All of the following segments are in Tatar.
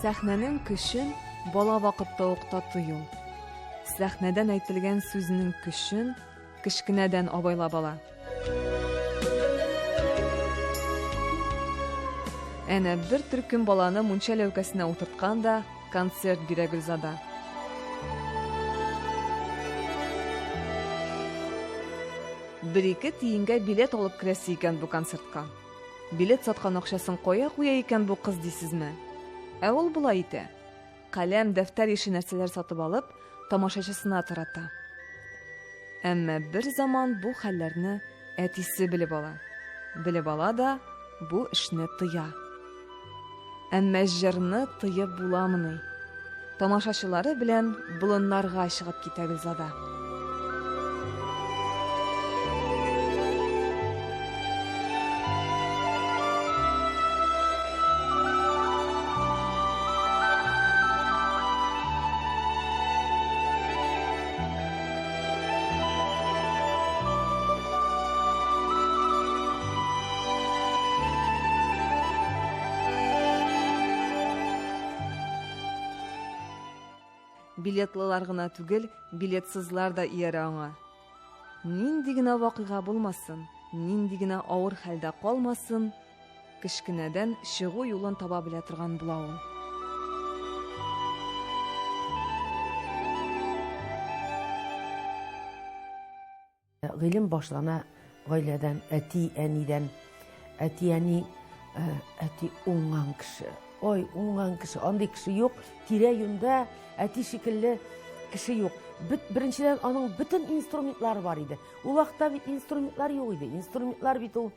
Сәхнәнең көчен бала вакытта ук татый ул. Сәхнәдән әйтелгән сүзнең көчен кечкенәдән абайлап ала. Әнә бер төркем баланы мунча ләүкәсенә утырткан да концерт бирә Гөлзада. Бер-ике тиенгә билет алып керәсе икән бу концертка. Билет саткан акчасын кая куя икән бу кыз дисезме? Ә ул болай итә. Каләм, дәфтәр ише нәрсәләр сатып алып, тамашачысына тарата. Әмма бер заман бу хәлләрне әтисе белеп ала. Белеп ала да бу эшне тыя. Әмма җырны тыеп буламыни? Тамашачылары белән болыннарга чыгып китә Гөлзада. Билетлылар гына түгел, билетсызлар да иярә аңа. Нинди генә вакыйга булмасын, нинди генә авыр хәлдә калмасын, кечкенәдән чыгу юлын таба белә торган була ул. Гыйлем башлана гаиләдән, әти, әнидән. Әти, әни, э, әти уңган кеше. Ой, уңган кеше, андый кеше юк. Тирә-юньдә әти шикелле кеше юк. Бит, беренчедән, аның бөтен инструментлары бар иде. Ул вакытта бит инструментлар юк иде. Инструментлар бит ул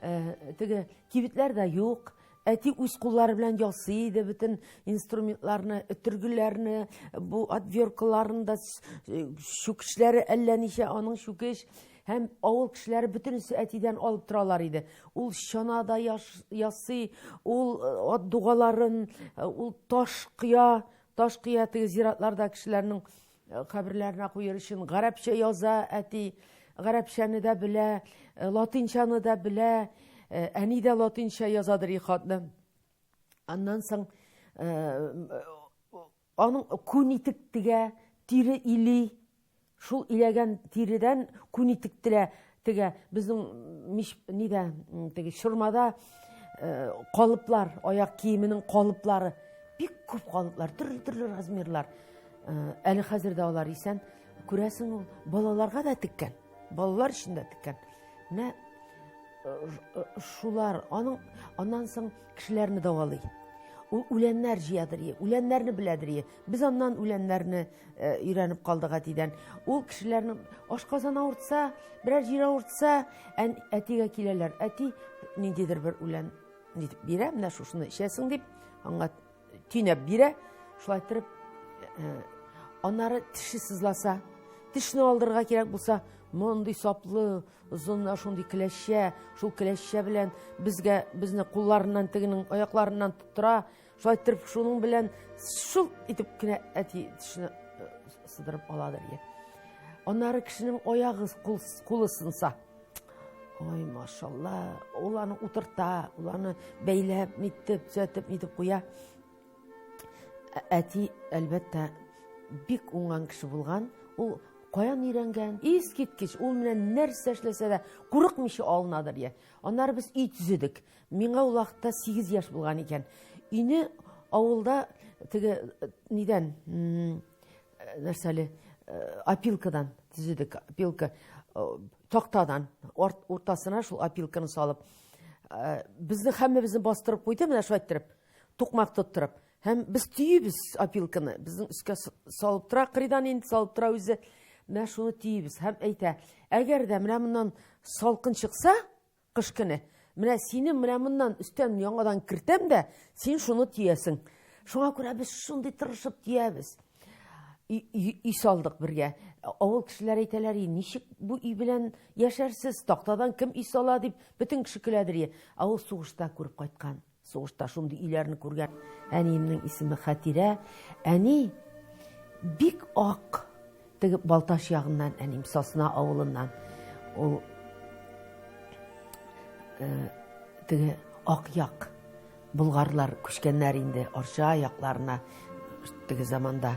э, теге кибетләрдә юк. Әти үз куллары белән ясый иде бөтен инструментларны, өтергеләрне, бу отверткаларын да, э, чүкечләре әллә ничә, аның чүкеч. Һәм авыл кешеләре бөтенесе әтидән алып торалар иде. Ул чана да ясый, ул э, ат дугаларын, э, ул таш кыя, таш кыя теге зиратларда кешеләрнең каберләренә куер өчен гарәпчә яза әти. Гарәпчәне дә белә, латинчаны да белә. Әни дә латинча язадыр хатны. Аннан соң аның күн итек тегә, тире или. Шул иләгән тиредән күн итек телә, тегә. Безнең мич нидә, теге чормада калыплар, аяк киеменең калыплары. Бик күп калыплар, төрле-төрле размерлар. Әле хәзер дә алар исән. Күрәсең, ул балаларга да теккән, балалар өчен дә теккән. Менә шулар, аның аннан соң кешеләрне дәвалый. Ул үләннәр җыядыр, үләннәрне беләдер. Без аннан үләннәрне өйрәнеп калдык әтидән. Ул кешеләрнең ашказаны авыртса, берәр җире авыртса, әтигә киләләр. Әти ниндидер бер үлән нитеп бирә, менә шушыны эчәсең дип, аңа төйнәп бирә. Шулай иттереп, аннары теше сызласа, тешне алдырырга кирәк булса, мондый саплы, озын шундый келәшчә, шул келәшчә белән безгә безне кулларыннан тегенең аякларыннан тоттыра. Шулай иттереп, шуның белән шул итеп кенә әти тешне сыдырып аладыр. Аннары кешенең аягы, кулы сынса, ой, машалла, ул аны утырта, ул аны бәйләп, нитеп, төзәтеп, нитеп куя. Әти, әлбәттә, бик уңган кеше булган. Ул каян өйрәнгән? Искиткеч, ул менә нәрсә эшләсә дә, курыкмыйча алынадыр. Я. Аннары без өй төзедек. Миңа ул вакытта 8 яшь булган икән. Өйне авылда теге нидән, нәрсәле, опилкадан төзедек, опилка тактадан, уртасына шул опилканы салып. Безне һәммәбезне бастырып куйды, менә шулай иттереп, тукмак тоттырып. Һәм без төйибез опилканы, безнең өскә салып тора, кырыйдан инде салып тора үзе. Менә шуны төйибез һәм әйтә, әгәр дә менә моннан салкын чыкса, Кыш көне. Менә сине менә моннан өстән яңадан кертәм дә, син шуны төясең. Шуңа күрә без шундый тырышып төябез. Өй салдык бергә. Авыл кешеләре әйтәләр, ничек бу өй белән яшәрсез, тактадан кем өй сала дип, бөтен кеше көләдер. Ә ул сугышта күреп кайткан. Сугышта шундый өйләрне күргән. Әниемнең исеме Хәтирә. Әни бик ак. Теге Балтач ягыннан әнием, Сосна авылыннан. Ул э, теге ак як. Болгарлар күчкәннәр инде Арча якларына теге заманда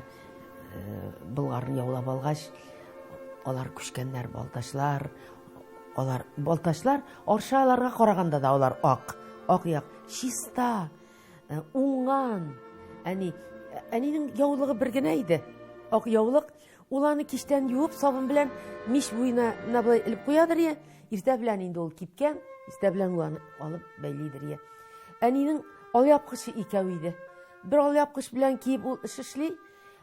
э, Болгарны яулап алгач, алар күчкәннәр балтачлар, алар балтачлар Арчаларга караганда да алар ак, ак як, чиста, э, уңган. Әни, әнинең яулыгы бер генә иде. Ак яулык. Ул аны кичтән юып, сабын белән мич буена менә болай элеп куядыр я. Иртә белән инде ул кипкән, иртә белән ул аны алып бәйлидер я. Әнинең алъяпкычы икәү иде. Бер алъяпкыч белән киеп ул эш эшли,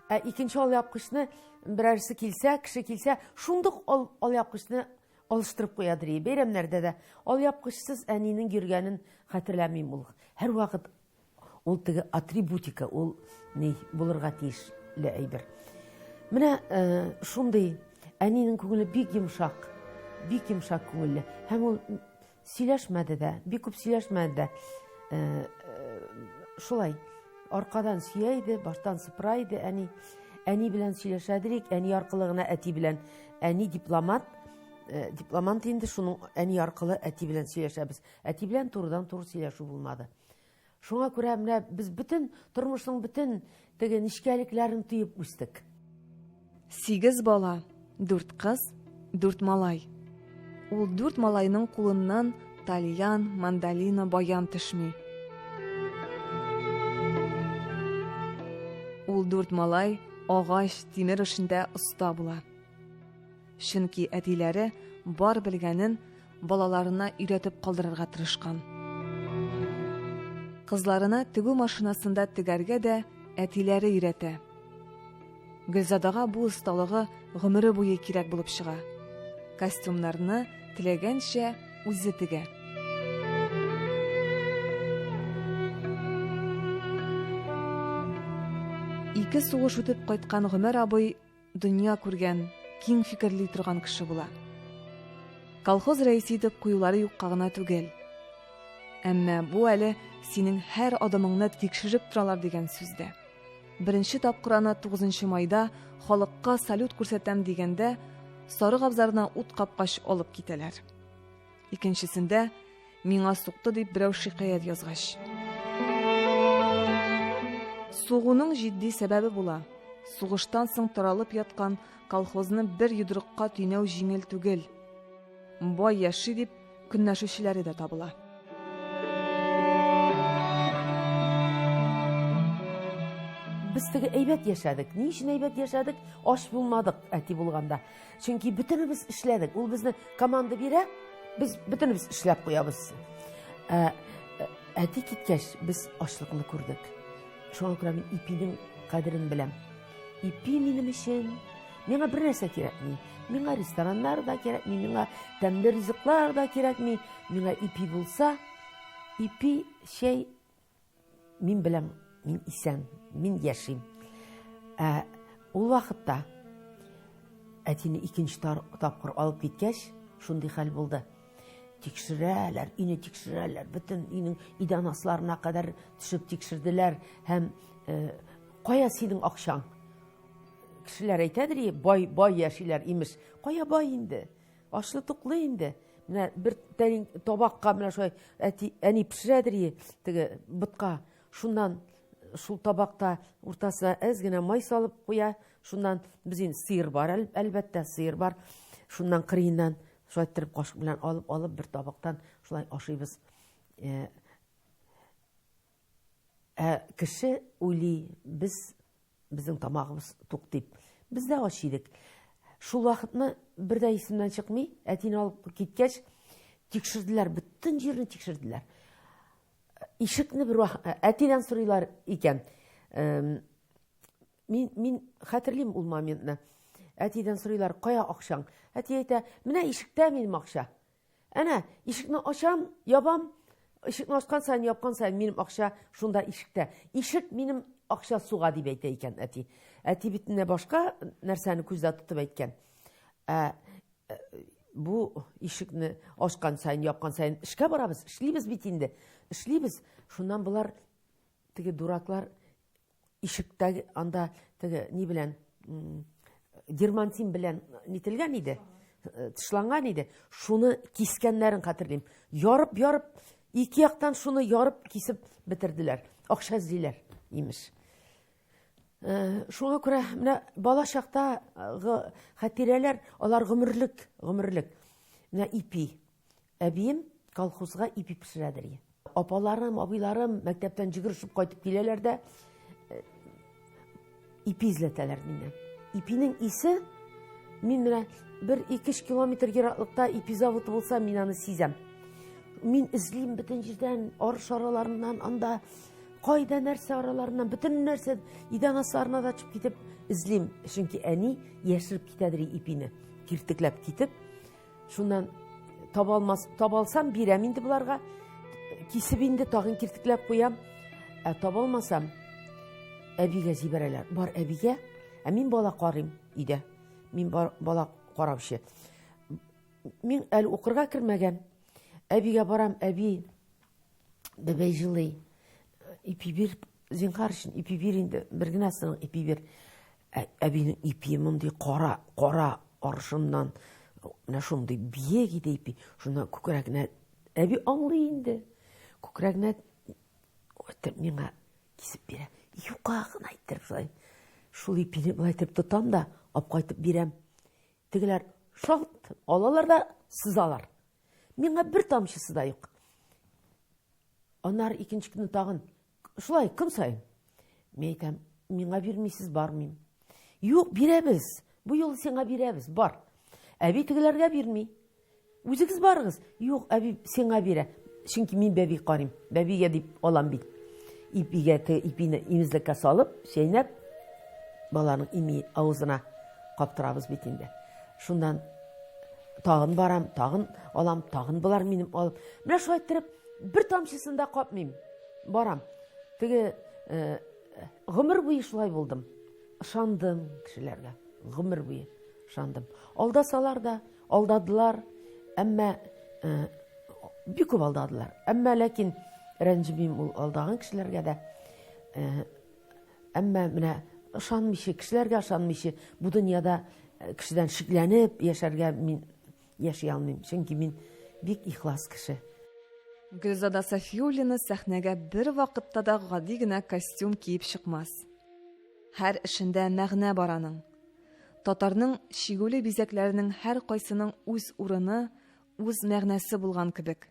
ә икенче алъяпкычны берәрсе килсә, кеше килсә, шундук алъяпкычны алыштырып куядыр. Бәйрәмнәрдә дә алъяпкычсыз әнинең йөргәнен хәтерләмим ул. Һәрвакыт Ул теге атрибутика, ул ни булырга тиешле әйбер. Менә э, шундый әнинең күңеле бик йомшак, бик йомшак күңелле. Һәм ул сөйләшмәде дә, бик күп сөйләшмәде дә. Э, э, шулай аркадан сөя иде, баштан сыпыра иде әни. Әни белән сөйләшәдер әни аркылы гына әти белән. Әни дипломат, дипломант инде шуның әни аркылы әти белән сөйләшәбез. Әти белән турыдан-туры сөйләшү булмады. Шуңа күрә менә без бөтен тормышның бөтен теге нечкәлекләрен тоеп үстек. Сигез бала, дүрт кыз, дүрт малай. Ул дүрт малайның кулыннан тальян, мандолина, баян төшми. Ул дүрт малай агач, тимер эшендә оста була. Чөнки әтиләре бар белгәнен балаларына өйрәтеп калдырырга тырышкан. Кызларына тегү машинасында тегәргә дә әтиләре өйрәтә. Гөлзадага бу осталыгы гомере буе кирәк булып чыга. Костюмнарны теләгәнчә үзе тегә. Ике сугыш үтеп кайткан Гомәр абый дөнья күргән, киң фикерли торган кеше була. Колхоз рәисе итеп куюлары юкка гына түгел. Әмма бу әле синең һәр адымыңны тикшереп торалар дигән сүз дә. Беренче тапкыр аны 9 майда халыкка салют күрсәтәм дигәндә сарык абзарына ут капкач алып китәләр. Икенчесендә миңа сукты дип берәү шикаять язгач. Сугуның җитди сәбәбе була. Сугыштан соң таралып яткан колхозны бер йодрыкка төйнәү җиңел түгел. Бай яши дип көнләшүчеләре дә табыла. Без теге әйбәт яшәдек. Ни өчен әйбәт яшәдек? Ач булмадык әти булганда. Чөнки бөтенебез эшләдек. Ул безне команда бирә, без бөтенебез эшләп куябыз. Ә, э, әти киткәч, без ачлыкны күрдек. Шуңа күрә мин ипинең кадерен беләм. Ипи минем өчен миңа бер нәрсә кирәкми. Миңа рестораннар да кирәкми, миңа тәмле ризыклар да кирәкми. Миңа ипи булса, ипи, чәй Мин беләм, мин исән, мин яшим. Ә ул вакытта әтине икенче тапкыр алып киткәч, шундый хәл булды. Тикшерәләр, өйне тикшерәләр, бөтен өйнең идән асларына кадәр төшеп тикшерделәр һәм э, кая синең акчаң? Кешеләр әйтәдер, бай бай яшиләр имеш. Кая бай инде? Ачлы-туклы инде. Менә бер тәлин табакка менә шулай әти, әни пешерәдер и, теге ботка. Шуннан шул табакта уртасына әз генә май салып куя. Шуннан без инде сыер бар, әлбәттә, сыер бар. Шуннан кырыеннан шулай иттереп кашык белән алып-алып бер табактан шулай ашыйбыз. Э, ә кеше уйлый, без Безнең тамагыбыз тук дип. Без дә ач идек. Шул вакытны бер дә исемнән чыкмый, әтине алып киткәч, тикшерделәр, бөтен җирне тикшерделәр. Ишекне бер вакыт әтидән сорыйлар икән. Мин мин хәтерлим ул моментны. Әтидән сорыйлар, кая акчаң? Әти әйтә, менә ишектә минем акча. Әнә, ишекне ачам, ябам. Ишекне ачкан саен, япкан саен минем акча шунда ишектә. Ишек минем акча суга дип әйтә икән әти. Әти бит менә башка нәрсәне күздә тотып әйткән. Ә, э, бу ишекне ачкан саен, япкан саен эшкә барабыз, эшлибез бит инде. Эшлибез. Шуннан болар теге дураклар ишектәге анда теге ни белән дермантин белән нителгән иде, э, тышланган иде. Шуны кискәннәрен хәтерлим. Ярып-ярып Ике яктан шуны ярып кисеп бетерделәр. Акча эзлиләр, имеш. Э, шуңа күрә менә бала чактагы хатирәләр, алар гомерлек, гомерлек. Менә ипи. Әбием колхозга ипи пешерәдер. Апаларым, абыйларым мәктәптән җигерешеп кайтып киләләр дә э, ипи эзләтәләр миннән. Ипинең исе мин менә бер 2-3 километр ераклыкта ипи заводы булса, мин аны сизәм. Мин эзлим бөтен җирдән, арыш араларыннан, анда Кайда нәрсә араларыннан, бөтен нәрсә идән асларына да төшеп китеп эзлим. Чөнки әни яшереп китәдер ипине, киртекләп китеп. Шуннан таба алмас, таба алсам бирәм инде боларга. Кисеп инде тагын киртекләп куям. Ә таба алмасам, әбигә җибәрәләр. Бар әбигә, ә мин бала карыйм өйдә. Мин бар, бала караучы. Мин әле укырга кермәгән. Әбигә барам, әби, Бәбәй җылый. Ипи бир, зинһар өчен ипи бир инде. Бер генә сынык ипи бир. Ә, әбинең ипие мондый кара, кара арышыннан менә шундый биек иде ипи. Шуннан күкрәгенә әби аңлый инде. Күкрәгенә итеп миңа кисеп бирә. Юка гына иттереп шулай. Шул ипине болай итеп тотам да, алып кайтып бирәм. Тегеләр шалт алалар да сызалар. Миңа бер тамчысы да юк. Аннары икенче көнне тагын шулай көн саен. Мин әйтәм, миңа бирмисез, бармыйм. Юк, бирәбез. Бу юлы сиңа бирәбез, бар. Әби тегеләргә бирми. Үзегез барыгыз. Юк, әби сиңа бирә. Чөнки мин бәби карыйм. Бәбигә дип алам бит. Ипигә ипине имезлеккә салып, чәйнәп, баланың ими авызына каптырабыз бит инде. Шуннан тагын барам, тагын алам, тагын болар минем алып. Менә шулай иттереп, бер тамчысын да капмыйм. Барам. Теге э, гомер буе шулай булдым. Ышандым кешеләргә. Гомер буе ышандым. Алдасалар да, алдадылар. Әмма э, бик күп алдадылар. Әмма ләкин рәнҗемим ул алдаган кешеләргә дә. Э, Әмма менә ышанмыйча, кешеләргә ышанмыйча, бу дөньяда э, кешедән шикләнеп яшәргә мин яши алмыйм. Чөнки мин бик ихлас кеше. Гөлзада Сафиуллина сәхнәгә бер вакытта да гади генә костюм киеп чыкмас. Һәр эшендә мәгънә бар аның. Татарның чигүле бизәкләренең һәркайсының үз урыны, үз мәгънәсе булган кебек.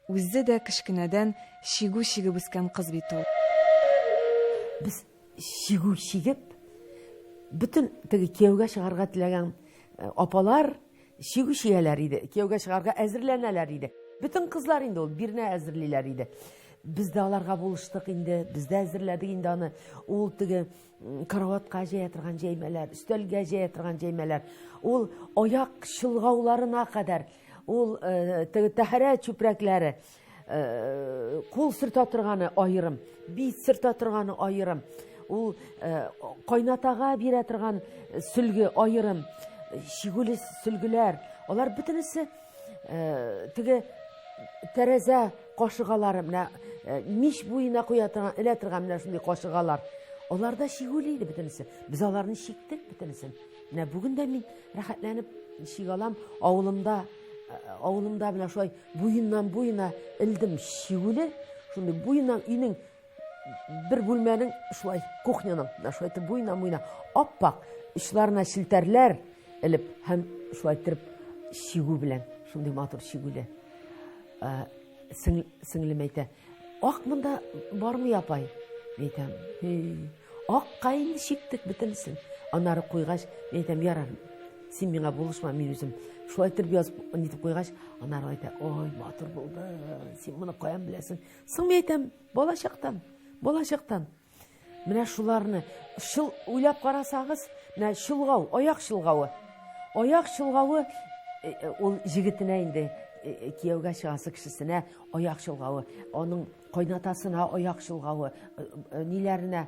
Үзе дә кечкенәдән чигү чигеп үскән кыз бит ул. Без чигү чигеп, бөтен теге кияүгә чыгарга теләгән э, апалар чигү чигәләр иде, кияүгә чыгарга әзерләнәләр иде. Бөтен кызлар инде ул бирнә әзерлиләр иде. Без дә аларга булыштык инде, без дә әзерләдек инде аны. Ул теге караватка җәя торган җәймәләр, өстәлгә җәя торган җәймәләр, ул аяк чолгауларына кадәр, ул э, теге тәһарәт чүпрәкләре, э, кул сөртә торганы аерым, бит сөртә торганы аерым, ул э, кайнатага бирә торган сөлге аерым, чигүле сөлгеләр, алар бөтенесе теге тәрәзә Кашыгалары менә э, мич буена куя торган, элә торган менә шундый кашыгалар. Алар да чигүле иде бөтенесе. Без аларны чиктек бөтенесен. Менә бүген дә мин рәхәтләнеп чигә алам. Авылымда, э, авылымда менә шулай буеннан буена элдем чигүле. Шундый буеннан өйнең бер бүлмәнең шулай кухняның менә шулай итеп буеннан буена аппак очларына челтәрләр элеп һәм шулай иттереп чигү белән шундый матур чигүле. Ә, сеңлем әйтә, ак монда бармый апай. Мин әйтәм, акка инде чиктек бөтенесен. Аннары куйгач, мин әйтәм, ярар, син миңа булышма, мин үзем. Шулай итеп язып, нитеп куйгач, аннары әйтә, ой, матур булды, син моны каян беләсең? Соң мин әйтәм, бала чактан, бала чактан. Менә шуларны шул уйлап карасагыз, менә чолгау, аяк чолгавы. Аяк чолгавы э, э, ул җегетенә инде э, кияүгә чыгасы кешесенә аяк чолгавы, аның кайнатасына аяк чолгавы, ниләренә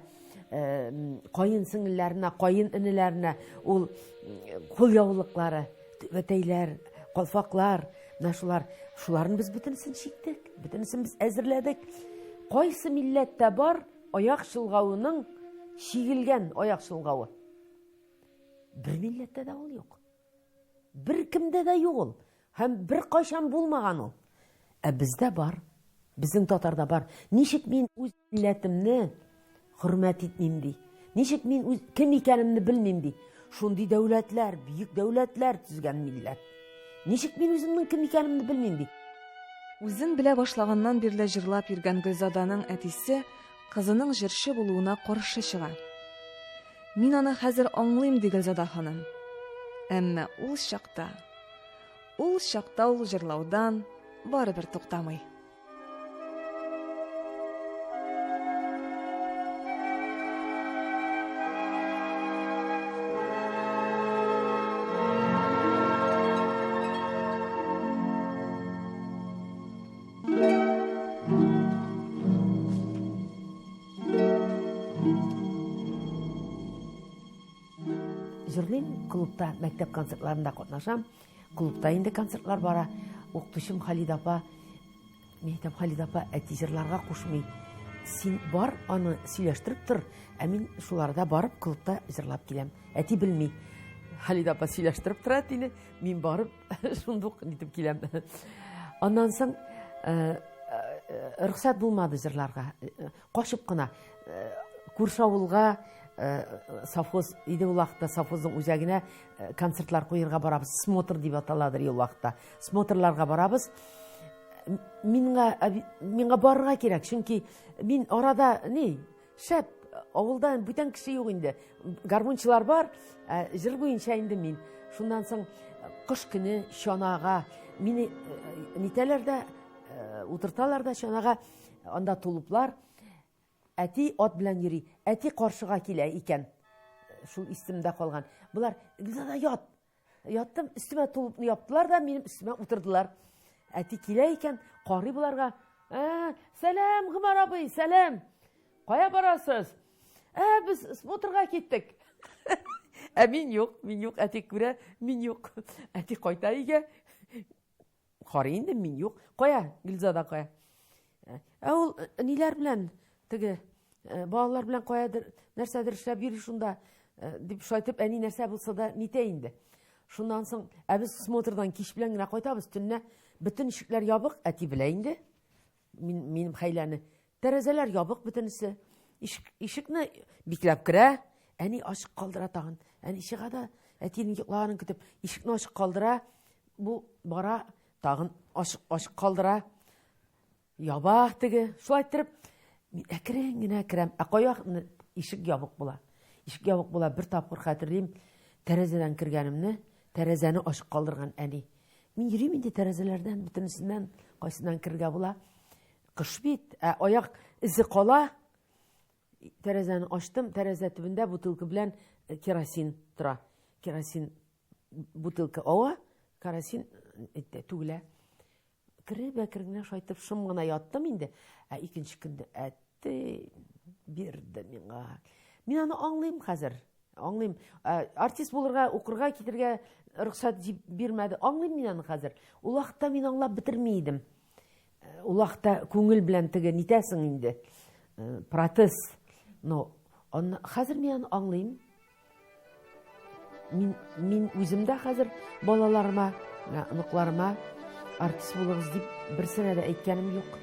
каен сеңелләренә, каен энеләренә ул кул яулыклары, түбәтәйләр, калфаклар, менә шулар, шуларны без бөтенесен чиктек, бөтенесен без әзерләдек. Кайсы милләттә бар аяк чолгавының чигелгән аяк чолгавы? Бер милләттә дә ул юк. Бер кемдә дә юк ул. Һәм беркайчан булмаган ул. Ә бездә бар. Безнең татарда бар. Ничек мин үз милләтемне хөрмәт итмим ди. Ничек мин үз кем икәнемне белмим ди. Шундый дәүләтләр, бөек дәүләтләр төзгән милләт. Ничек мин үземнең кем икәнемне белмим ди. Үзен белә башлаганнан бирле җырлап йөргән Гөлзаданың әтисе кызының җырчы булуына каршы чыга. Мин аны хәзер аңлыйм, ди Гөлзада ханым. Әмма ул чакта, ул чакта ул җырлаудан барыбер туктамый. Җырлыйм клубта, мәктәп концертларында катнашам. Клубта инде концертлар бара. Укытучым Халида апа, мин әйтәм, Халида апа, әти җырларга кушмый. Син бар, аны сөйләштереп тор, ә мин шуларда барып клубта җырлап киләм. Әти белми. Халида апа сөйләштереп тора әтине, мин барып шундук нитеп киләм. Аннан соң э, э, рөхсәт булмады җырларга. Качып кына күрше авылга совхоз иде ул вакытта, совхозның үзәгенә концертлар куерга барабыз. Смотр дип аталадыр ул вакытта. Смотрларга барабыз. Миңа миңа барырга кирәк, чөнки мин арада ни, шәп, авылда бүтән кеше юк инде. Гармунчылар бар, ә җыр буенча инде мин. Шуннан соң кыш көне чанага мине нитәләр дә, утырталар да чанага. Анда тулуплар. Әти ат белән йөри. Әти каршыга килә икән. Шул исемдә калган. Болар, Гөлзада, ят. Яттым, өстемә тулупны яптылар да, минем өстемә утырдылар. Әти килә икән, карый боларга. Ә, сәлам, Гомәр абый, сәлам. Кая барасыз? Ә, без смотрга киттек. Ә мин юк, мин юк, әти күрә, мин юк. Әти кайта өйгә. Карый инде, мин юк. Кая, Гөлзада кая? Ә ул ниләр белән теге балалар белән каядыр нәрсәдер эшләп йөри шунда дип шайтып әни нәрсә булса да нитә инде. Шуннан соң, ә без смотрдан кич белән генә кайтабыз, төнлә бөтен ишекләр ябык, әти белә инде. Мин, минем хәйләне. Тәрәзәләр ябык бөтенесе. Ишек, ишекне бикләп керә, әни ачык калдыра тагын. Әни чыга да, әтинең йоклаганын көтеп, ишекне ачык калдыра. Бу бара, тагын ачык, ачык калдыра. Яба теге. Шулай иттереп, мин әкрен генә керәм. Ә кайвакытны ишек ябык була. Ишек ябык була. Бер тапкыр хәтерлим, тәрәзәдән кергәнемне, тәрәзәне ачык калдырган әни. Мин йөрим инде тәрәзәләрдән, бөтенесеннән, кайсыннан керергә була. Кыш бит, ә аяк эзе кала. Тәрәзәне ачтым, тәрәзә төбендә бутылка белән э, керосин тора. Керосин бутылка ава, керосин э, түгелә. Кереп әкрен генә шайтып шым гына яттым инде. Ә икенче көндә әтте бирде миңа. Мин аны аңлыйм хәзер. Аңлыйм. Ә, артист булырга, укырга китергә рөхсәт бирмәде. Аңлыйм мин аны хәзер. Ул вакытта мин аңлап бетерми идем. Э, ул вакытта күңел белән теге нитәсең инде. Э, протест. Но аны хәзер мин аны аңлыйм. Мин, мин үзем дә хәзер балаларыма, оныкларыма артист булыгыз дип берсенә дә әйткәнем юк.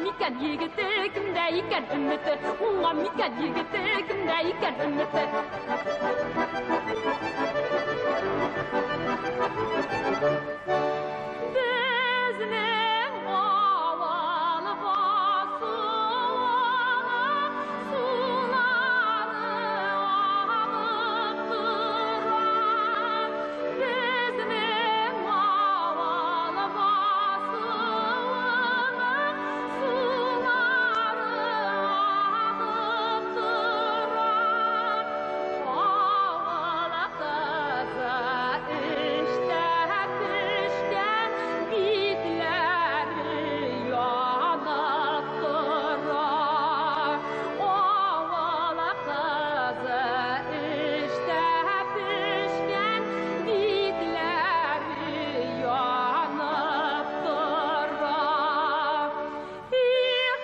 микән егете, кемдә икән өмете? Уңган микән егете, кемдә икән өмете? Безнең авыл басуы сулары агып тора. Безнең авыл басуының сулары агып тора. Авыл кызы эштә пешкән, битләре янып тора. Авыл кызы эштә пешкән, битләре янып тора. Их,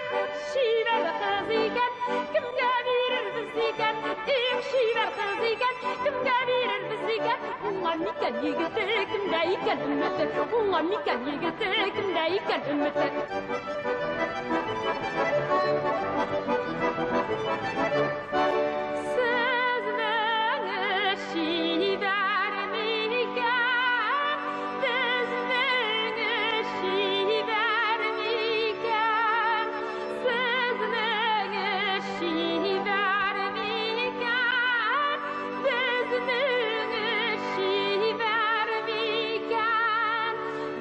чибәр кыз икән, кемгә бирербез икән? Их, чибәр кыз икән, кемгә бирербез икән? Уңган микән егете, кемдә икән өмете? Уңган микән егете, кемдә икән өмете? Сезнең чибәр микән? Безнең чибәр микән? Сезнең чибәр микән? Безнең чибәр микән?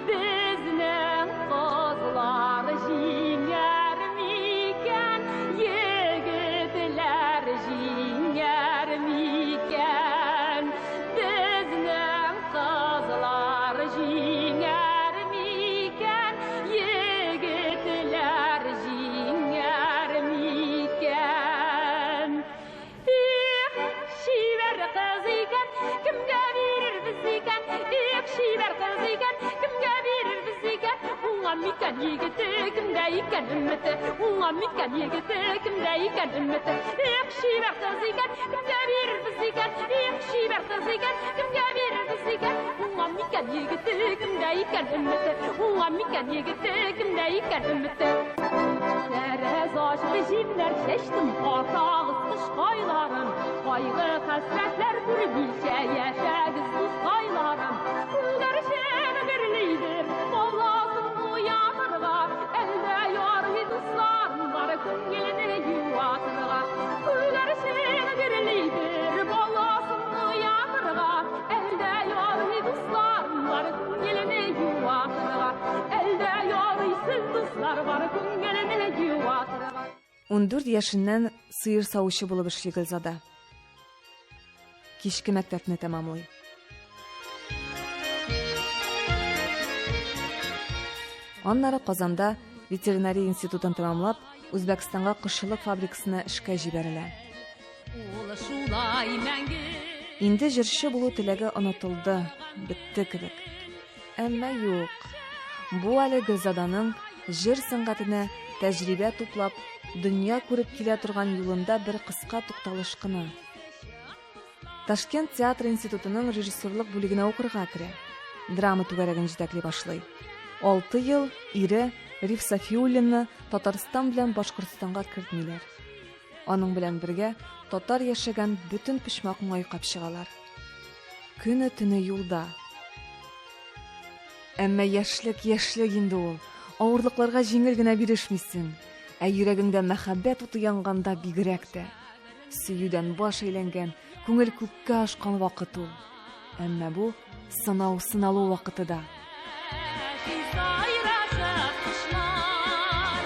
Безнең кызлар җиңәр микән? Егетләр җиңәр микән? Безнең кызлар җиңәр микән? Егетләр җиңәр микән? Их, чибәр кыз икән, кемгә бирербез икән? Их, чибәр кыз икән, кемгә бирербез икән? Уңган микән егете, кемдә икән өмете? Уңган микән егете, кемдә икән өмете? Их, чибәр кыз икән, кемгә бирербез икән? Их, чибәр кыз икән, кемгә бирербез икән? Уңган микән егете, кемдә икән өмете? Уңган микән егете, кемдә икән өмете? Тәрәз ачып җимнәр чәчтем, атагыз кышкайларым. Кайгы хәсрәтләр күрмичә яшәгез, дускайларым. Күгәрчен гөрлидер, баласын уятырга. Әлдә ярый дусларым бар, күңелне юатырга. Күгәрчен гөрлидер, баласын уятырга. Әлдә ярый дусларым бар, күңелне юатырга. Әлдә ярый сез дуслар бар, күңелне юатырга. 14 яшеннән сыер савучы булып эшли Гөлзада. Кичке мәктәпне тәмамлый. Аннары Казанда ветеринария институтын тәмамлап, Үзбәкстанга кошчылык фабрикасына эшкә җибәрелә. Ул шулай мәңге. Инде җырчы булу теләге онытылды, бетте кебек. Әмма юк. Бу әле Гөлзаданың җыр сәнгатенә тәҗрибә туплап, дөнья күреп килә торган юлында бер кыска тукталыш кына. Ташкент театр институтының режиссерлык бүлегенә укырга керә. Драма түгәрәген җитәкли башлый. 6 ел ире Риф Сафиуллинны Татарстан белән Башкортстанга кертмиләр. Аның белән бергә татар яшәгән бөтен почмакны айкап чыгалар. Көне төне юлда. Әмма яшьлек яшьлек инде ул. Авырлыкларга җиңел генә бирешмисең. Ә йөрәгеңдә мәхәббәт уты янганда бигрәк тә. Сөюдән баш әйләнгән, күңел күккә ашкан вакыт ул. Әмма бу сынау сыналу вакыты да. Сайрашып кошлар,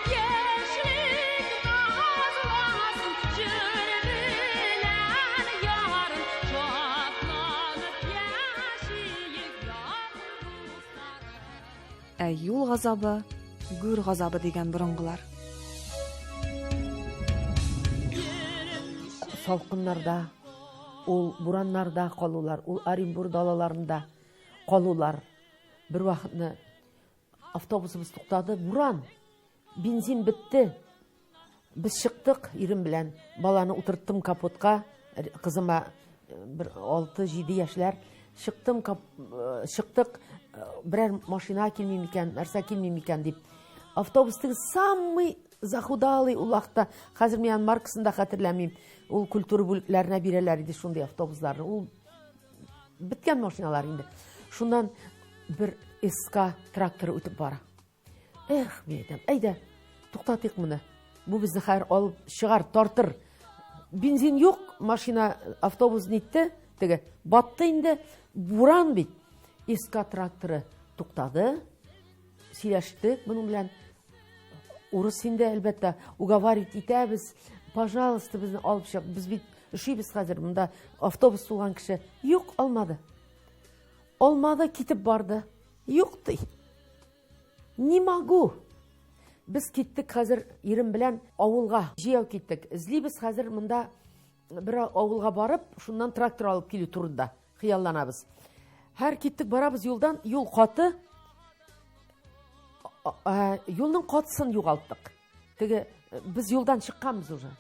яшьлек назласын, җыр белән ярын, шатланып яшиек якын дусларым. Ә юл газабы, гүр газабы дигән борынгылар. Салкыннарда, ул бураннарда калулар, ул Оренбур далаларында калулар. Бер вакытны автобусыбыз туктады, буран, бензин бетте. Без чыктык ирем белән, баланы утырттым капотка, кызыма бер 6-7 яшьләр. Чыктым, чыктык, берәр машина килми микән, нәрсә килми микән дип. Автобус теге самый захудалый ул вакытта. Хәзер мин аның маркасын да хәтерләмим. Ул культура бүлекләренә бирәләр иде шундый автобусларны. Ул беткән машиналар инде. Шуннан бер СК тракторы үтеп бара. Эх, мин әйтәм, әйдә, туктатыйк моны. Бу безне хәзер алып чыгар, тартыр. Бензин юк, машина, автобус нитте, теге батты инде, буран бит. СК тракторы туктады, сөйләштек моның белән. Урыс инде, әлбәттә, уговаривать итәбез. Пожалуйста, безне алып чык. Без бит өшибез хәзер, монда автобус тулган кеше. Юк, алмады. Алмады, китеп барды. Юк ди. Не могу. Без киттек хәзер ирем белән авылга. Җыяу киттек. Эзлибез хәзер монда бер авылга барып, шуннан трактор алып килү турында хыялланабыз. Һәр киттек барабыз юлдан, юл каты. Юлның катысын югалттык. Теге без юлдан чыкканбыз уже.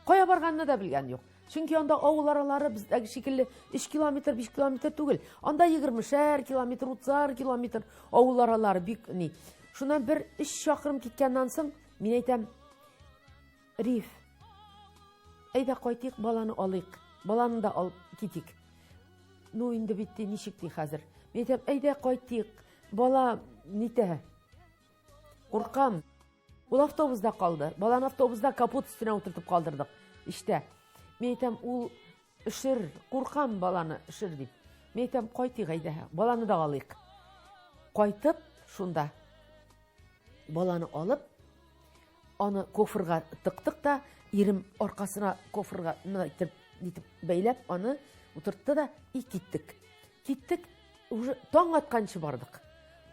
Кая барганны да белгән юк. Чөнки анда авыл аралары бездәге шикелле 3 километр, 5 километр түгел. Анда 20-шәр километр, 30 километр авыл аралары бик ни. Шуннан бер 3 чакрым киткәннән соң мин әйтәм, Риф, әйдә кайтыйк, баланы алыйк. Баланы да алып китик. Ну инде бит ничек ди хәзер. Мин әйтәм, әйдә кайтыйк. Бала нитә? Куркам. Ул автобуста калды. Баланы автобуста капот өстенә утыртып калдырдык. Эштә. Мин әйтәм, ул өшер, куркам баланы өшер дип. Мин әйтәм, кайтыйк әйдә, баланы да алыйк. Кайтып, шунда баланы алып, аны кофрга тыктык та, ирем аркасына кофрга менә итеп, итеп бәйләп, аны утыртты да, и киттек. Киттек, уже таң атканчы бардык.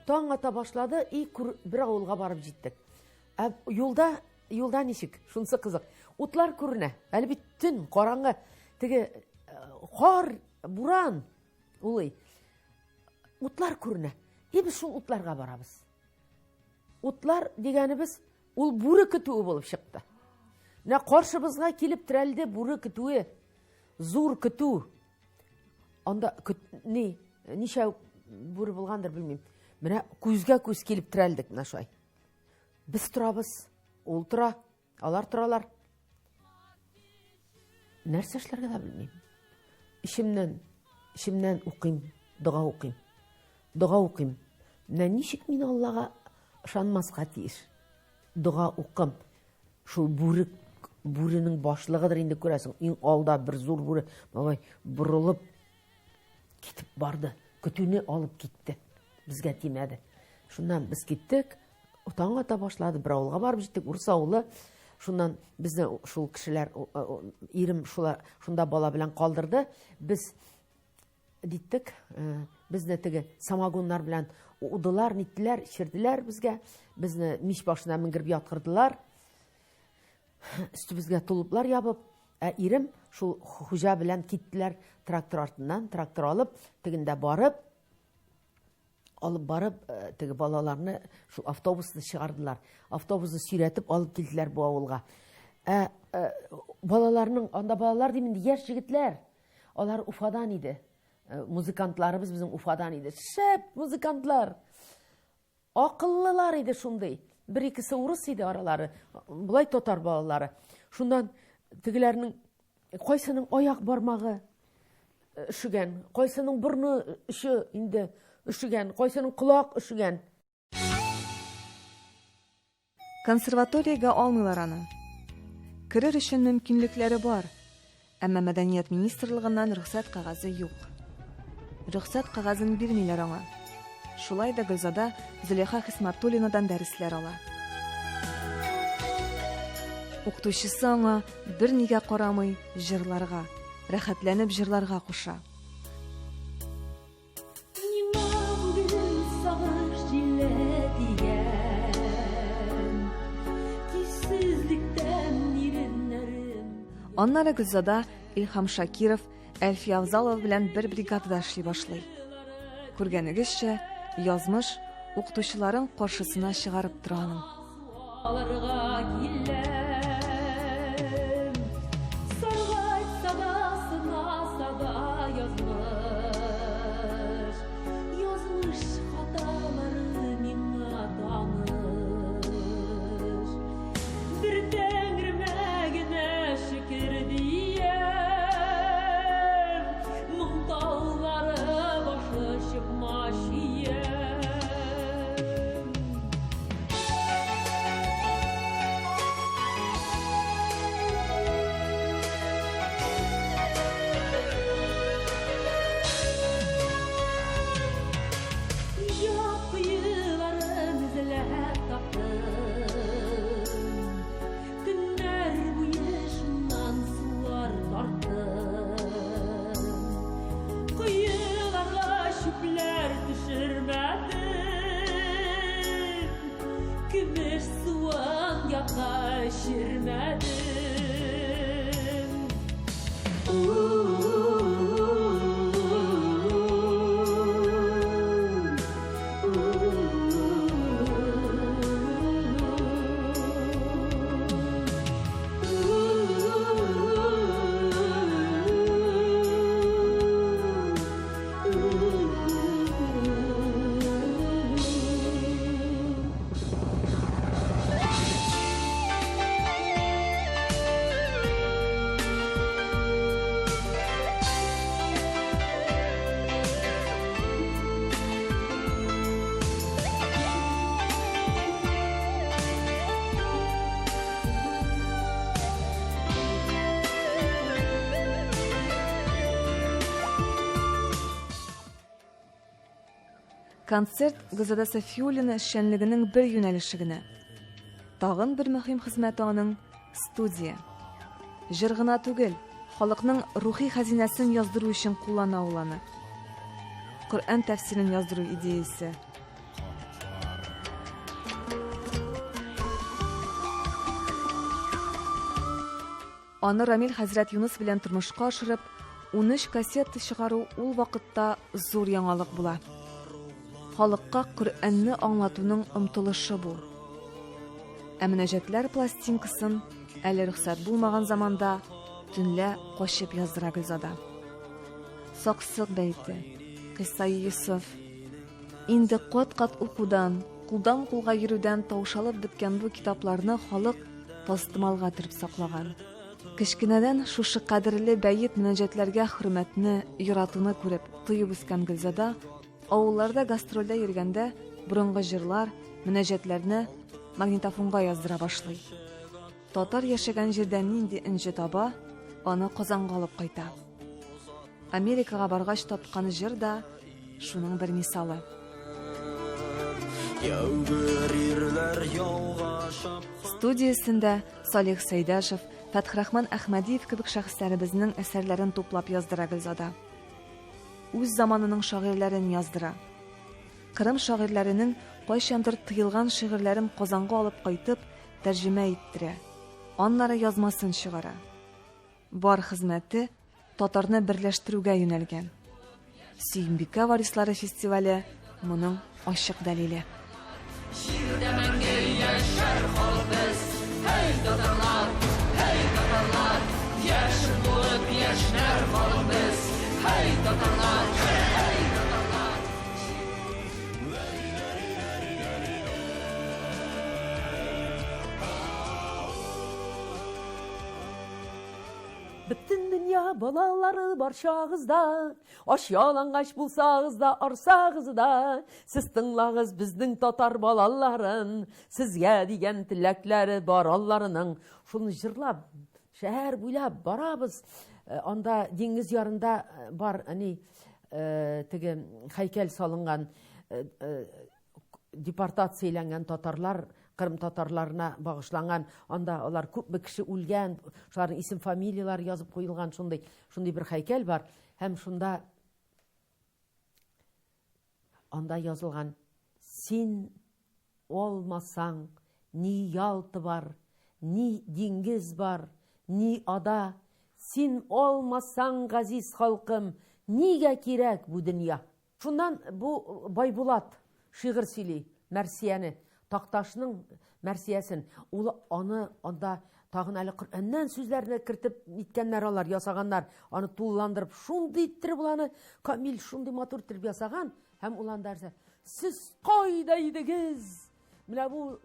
Таң ата башлады, и бер авылга барып җиттек. Ә юлда, юлда ничек? Шунысы кызык. Утлар күренә. Әле бит төн, караңгы. Теге э, кар, буран улый. Утлар күренә. И без шул утларга барабыз. Утлар дигәнебез ул бүре көтүе булып чыкты. Менә каршыбызга килеп терәлде бүре көтүе. Зур көтү. Анда ни, ничә бүре булгандыр белмим. Менә күзгә күз килеп терәлдек менә шулай. Без торабыз, ул тора, алар торалар. Нәрсә эшләргә дә белмим. Эчемнән, эчемнән укыйм, дога укыйм. Дога укыйм. Менә ничек мин Аллага ышанмаска тиеш? Дога укым. Шул бүре бүренең башлыгыдыр инде күрәсең. Иң алда бер зур бүре малай борылып китеп барды. Көтүне алып китте. Безгә тимәде. Шуннан без киттек. Таң ата башлады. Бер авылга барып җиттек, урыс авылы. Шуннан безне шул кешеләр, ирем шула, шунда бала белән калдырды. Без диттек, э, безне теге самогоннар белән удылар, ниттеләр, эчерделәр безгә. Безне мич башына менгереп яткырдылар. Өстебезгә толыплар ябып, ә ирем шул хуҗа белән киттеләр трактор артыннан, трактор алып, тегендә барып, алып барып, э, теге балаларны шул автобусны чыгардылар. Автобусны сөйрәтеп алып килделәр бу авылга. Ә, э, балаларның, анда балалар дим инде, яшь егетләр. Алар Уфадан иде. Э, музыкантларыбыз безнең Уфадан иде. Шәп музыкантлар. Акыллылар иде шундый. Бер икесе урыс иде аралары. Болай татар балалары. Шуннан тегеләрнең кайсының аяк бармагы э, өшегән, кайсының борны өше инде өшегән, кайсының колак өшегән. Консерваториягә алмыйлар аны. Керер өчен мөмкинлекләре бар, әмма мәдәният министрлыгыннан рөхсәт кәгазе юк. Рөхсәт кәгазен бирмиләр аңа. Шулай да Гөлзада Зөләйха Хисмәтуллинадан дәресләр ала. Укытучысы аңа бернигә карамый җырларга, рәхәтләнеп җырларга куша. Миңа бүген сагыш җиле тигән, Көйсезлектән иреннәрем. Аннары Гөлзада Илһам Шакиров, Әлфия Авзалова белән бер бригадада эшли башлый. Күргәнегезчә, язмыш укытучыларын каршысына чыгарып тора аның. Алырга киләм. Саргайтса да, сынаса да язмыш. Язмыш хаталары миңа таныш. Концерт Гөлзада Сафиуллина эшчәнлегенең бер юнәлеше генә. Тагын бер мөһим хезмәте аның студия. Җыр гына түгел, халыкның рухи хәзинәсен яздыру өчен куллана ул аны. Коръән тәфсирен яздыру идеясе. Аны Рамил хәзрәт Юныс белән тормышка ашырып, 13 кассета чыгару ул вакытта зур яңалык була. Халыкка Коръәнне аңлатуның омтылышы бу. Ә мөнәҗәтләр пластинкасын әле рөхсәт булмаган заманда төнлә качып яздыра Гөлзада. Саксык бәете, Кыйссаи Йосыф. Инде кат-кат укудан, кулдан кулга йөрүдән таушалып беткән бу китапларны халык тастымалга төреп саклаган. Кечкенәдән шушы кадерле бәет мөнәҗәтләргә хөрмәтне, яратуны күреп, тоеп үскән Гөлзада авылларда гастрольдә йөргәндә борынгы җырлар, мөнәҗәтләрне магнитофонга яздыра башлый. Татар яшәгән җирдә нинди энҗе таба, аны Казанга алып кайта. Америкага баргач тапкан җыр да шуның бер мисалы. Студиясендә Салих Сәйдәшев, Фәтхрахман Әхмәдиев кебек шәхесләребезнең әсәрләрен туплап яздыра Гөлзада. Үз заманының шагыйрьләрен яздыра. Кырым шагыйрьләренең кайчандыр тыелган шигырьләрен Казанга алып кайтып, тәрҗемә иттерә. Аннары язмасын чыгара. Бар хезмәте татарны берләштерүгә юнәлгән. Сөембикә варислары фестивале моның ачык дәлиле. Җирдә мәңге яшәр халык без, һәй, татарлар, һәй, татарлар, яшен булып яшьнәр халык без, һәй, татарлар, һәй, татарлар. Бөтен дөнья балалары барчагыз да, Ач ялангач булсагыз да, арсагыз да, Сез тыңлагыз безнең татар балаларын, Сезгә дигән теләкләре бар алларының. Шуны җырлап, шәһәр буйлап барабыз. Э, анда диңгез ярында э, бар, әни, э, теге һәйкәл салынган депортацияләнгән татарлар, Кырым татарларына багышланган, анда алар күпме кеше үлгән, шуларның исем фамилияләре язып куелган шундый, шундый бер һәйкәл бар. Һәм шунда анда язылган: Син алмасаң, ни Ялта бар, ни диңгез бар, ни ада, син алмасаң, газиз халкым, нигә кирәк бу дөнья? Шуннан бу Байбулат шигырь сөйли, мәрсияне, Такташның мәрсиясен. Ул аны анда тагын әле Коръәннән сүзләрне кертеп ниткәннәр алар, ясаганнар. Аны тулыландырып, шундый иттереп ул аны камил, шундый матур иттереп ясаган. Һәм ул анда нәрсә? Сез кайда идегез? Менә бу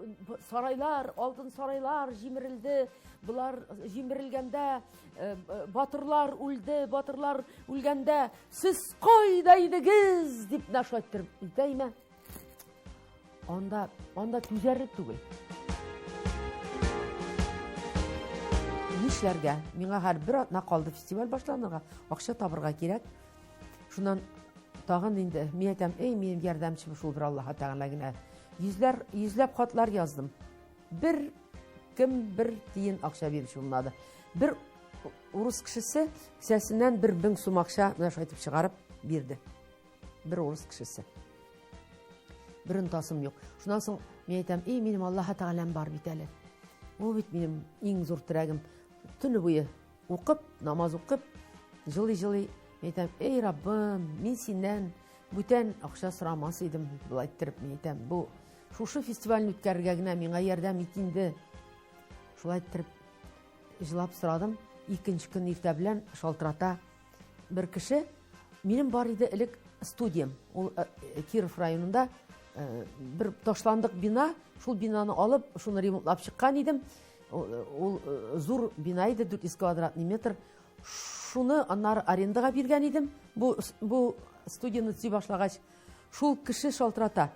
сарайлар, алтын сарайлар җимерелде. Болар җимерелгәндә э, э, батырлар үлде, батырлар үлгәндә сез кайда идегез дип менә шулай иттереп әйтә Анда, анда түзәрлек түгел. Нишләргә? Миңа һәр бер атна калды фестиваль башланырга, акча табырга кирәк. Шуннан тагын инде мин әйтәм, эй, минем ярдәмчем шул бер Аллаһ Тәгалә генә. Йөзләр, йөзләп хатлар яздым. Бер кем бер тиен акча бирүче булмады. Бер урыс кешесе кесәсеннән бер мең сум акча менә шулай итеп чыгарып бирде. Бер урыс кешесе. Бер онтасым юк. Шуннан соң мин әйтәм, эй, минем Аллаһ Тәгаләм бар бит әле. Ул бит минем иң зур терәгем. Төне буе укып, намаз укып, җылый-җылый, мин әйтәм, эй, Раббым, мин синнән бүтән акча сорамас идем, болай иттереп мин әйтәм, бу шушы фестивальне үткәрергә генә миңа ярдәм ит инде. Шулай иттереп җылап сорадым. Икенче көн иртә белән шалтырата бер кеше. Минем бар иде элек студиям. Ул э, Киров районында э, бер ташландык бина, шул бинаны алып, шуны ремонтлап чыккан идем. Ул э, зур бина иде, 400 квадратный метр. Шуны аннары арендага биргән идем. Бу бу студияне төзи башлагач, шул кеше шалтырата.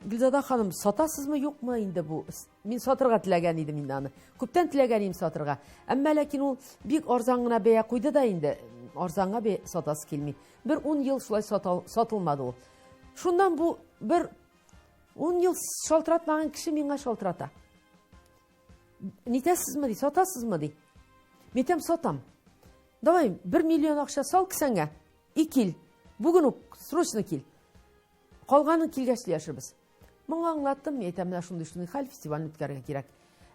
Гөлзада ханым, сатасызмы, юкмы инде бу? Мин сатырга теләгән идем инде аны. Күптән теләгән идем сатырга. Әмма ләкин ул бик арзан гына бәя куйды да инде. Арзанга бәя сатасы килми. Бер 10 ел шулай сатылмады ул. Шуннан бу бер 10 ел шалтыратмаган кеше миңа шалтырата. Нитәсезме ди, сатасызмы ди. Мин әйтәм, сатам. Давай, 1 миллион акча сал кесәңә и кил. Бүген үк срочно кил. Калганын килгәч сөйләшербез. Моңа аңлаттым, мин әйтәм, менә шундый шундый хәл, фестивальне үткәрергә кирәк.